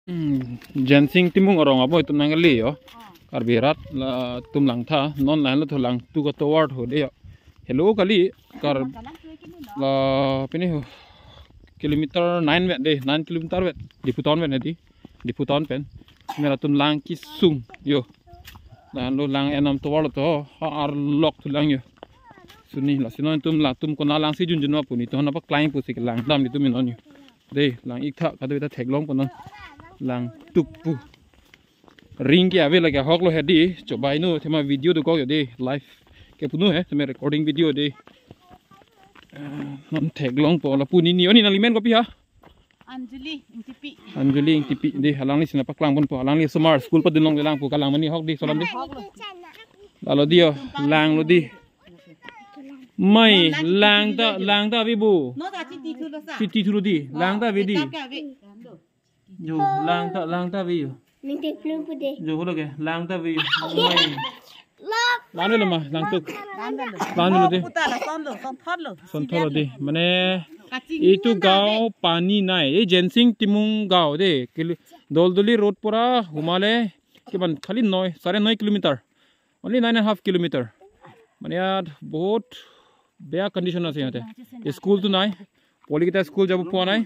Jensing timung orang apa itu nangali yo. Karbirat la tum lang tha non lan la thulang tu ko toward ho de yo. Hello kali kar la pini ho kilometer 9 wet de 9 kilometer wet diputon wet nadi diputon pen mera tum lang ki sung yo. Lan lo lang enam toward to ha ar lok thulang yo. Suni la sinon tum la tum ko na lang si jun jun ma puni to na pa climb pu si lang dam ni tum non yo. De lang ik tha ka de ta thek long pon lang tuk pu ring ke ave lage hok lo hedi chobai no thema video do ko de live ke punu he thema recording video de non thek long po la puni ni oni na limen ko pi ha Anjali ingtipi Anjali ingtipi de halang ni sina paklang pon po halang ni sumar school pa dinong lang pu kalang mani hok di solam di la lo di lang lo di mai lang ta vi bu no ta chi ti thu lo sa chi ti thu di lang ta vi di yo lang ta vi yo mình tìm luôn phụ đi yo lo ke lang ta vi mai lang lo ma lang tuk lang lo de son thot lo de mane এইটো গাঁও পানী নাই এই জেনচিং টিমুং গাঁও দেই দলদলি road পৰা সোমালে কিমান খালি 9.5 কিলোমিটাৰ অনলি 9.5 কিলোমিটাৰ মানে ইয়াত বহুত বেয়া কণ্ডিশ্যন আছে ইয়াতে স্কুলটো নাই পোৱালিকেইটা স্কুল যাব পোৱা নাই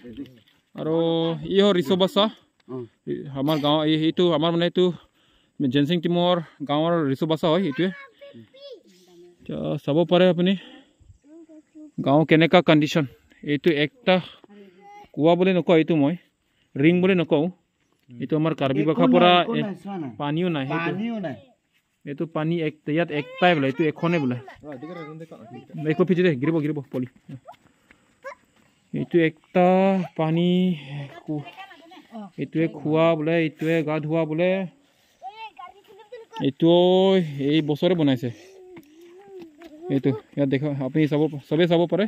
আৰু ই হ'ল ৰিচবাচা আমাৰ গাঁও এইটো আমাৰ মানে এইটো জেনচিং টিমৰ গাঁৱৰ ৰিচবাচা হয় এইটোৱে চাব পাৰে আপুনি গাঁও কেনেকুৱা কণ্ডিশ্যন এইটো একটা কোৱা বুলি নকওঁ এইটো মই ৰিং বুলি নকওঁ এইটো আমাৰ কাৰ্বি ভাষাৰ পৰা পানীও নাই এইটো পানী এক ইয়াত একটাই বোলে এইটো এখনেই বোলে একো ফিজি দে গিৰিব গিৰিব পলি এইটো একটা পানী এইটোৱে খোৱা বোলে এইটোৱে গা ধোৱা বোলে এইটো এই বছৰে বনাইছে এইটো ইয়াত দেখা আপুনি চাব চবেই চাব পাৰে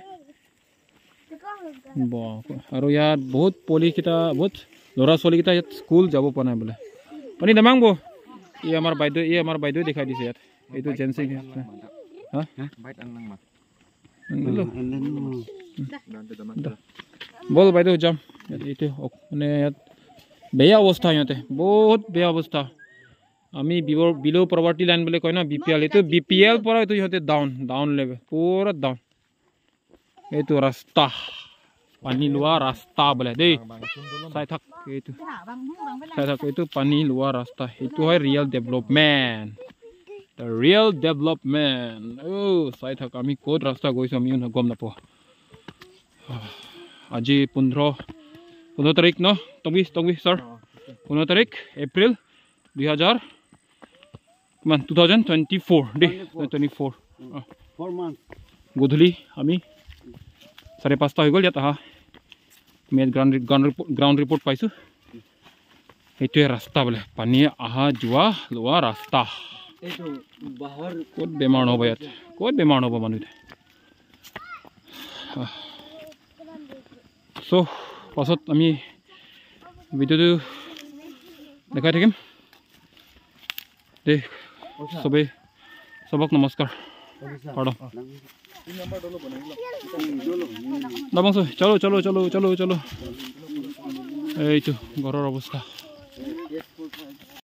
আৰু ইয়াত বহুত পোৱালিকেইটা বহুত ল'ৰা ছোৱালীকেইটা ইয়াত স্কুল যাব পৰা নাই বোলে পানী নামাংব এই আমাৰ বাইদেউ দেখাই দিছে ইয়াত এইটো জেনচিং হা বল বাইদেউ যাম এইটো মানে ইয়াত বেয়া অৱস্থা সিহঁতে বহুত বেয়া অৱস্থা আমি বিল' পভাৰ্টি লাইন বুলি কয় ন বি পি এল এইটো বি পি এল পৰা এইটো সিহঁতে ডাউন ডাউন লেভেল পুৰা ডাউন এইটো ৰাস্তা পানী লোৱা ৰাস্তা বোলে দেই চাই থাক এইটো চাই থাক এইটো পানী লোৱা ৰাস্তা সেইটো হয় ৰিয়েল ডেভেলপমেণ্ট ৰিয়েল ডেভেলপমেণ্ট অ' চাই থাক আমি ক'ত ৰাস্তা গৈছোঁ আমিও গম নাপাওঁ আজি 15 তাৰিখ ন টংবি টংবি ছাৰ 15 তাৰিখ এপ্ৰিল 2000 কিমান 2024 দেই 24 গধূলি আমি 5:30 হৈ গ'ল ইয়াত আহা আমি ইয়াত গ্ৰাউণ্ড ৰিপৰ্ট পাইছোঁ সেইটোৱে ৰাস্তা বোলে পানী অহা যোৱা লোৱা ৰাস্তা ক'ত বেমাৰ নহ'ব ইয়াত ক'ত বেমাৰ নহ'ব মানুহ চ' পাছত আমি ভিডিঅ'টো দেখাই থাকিম দেই চবেই চবক নমস্কাৰ চলো চলো চলো চলো চলো এইটো ঘৰৰ অৱস্থা।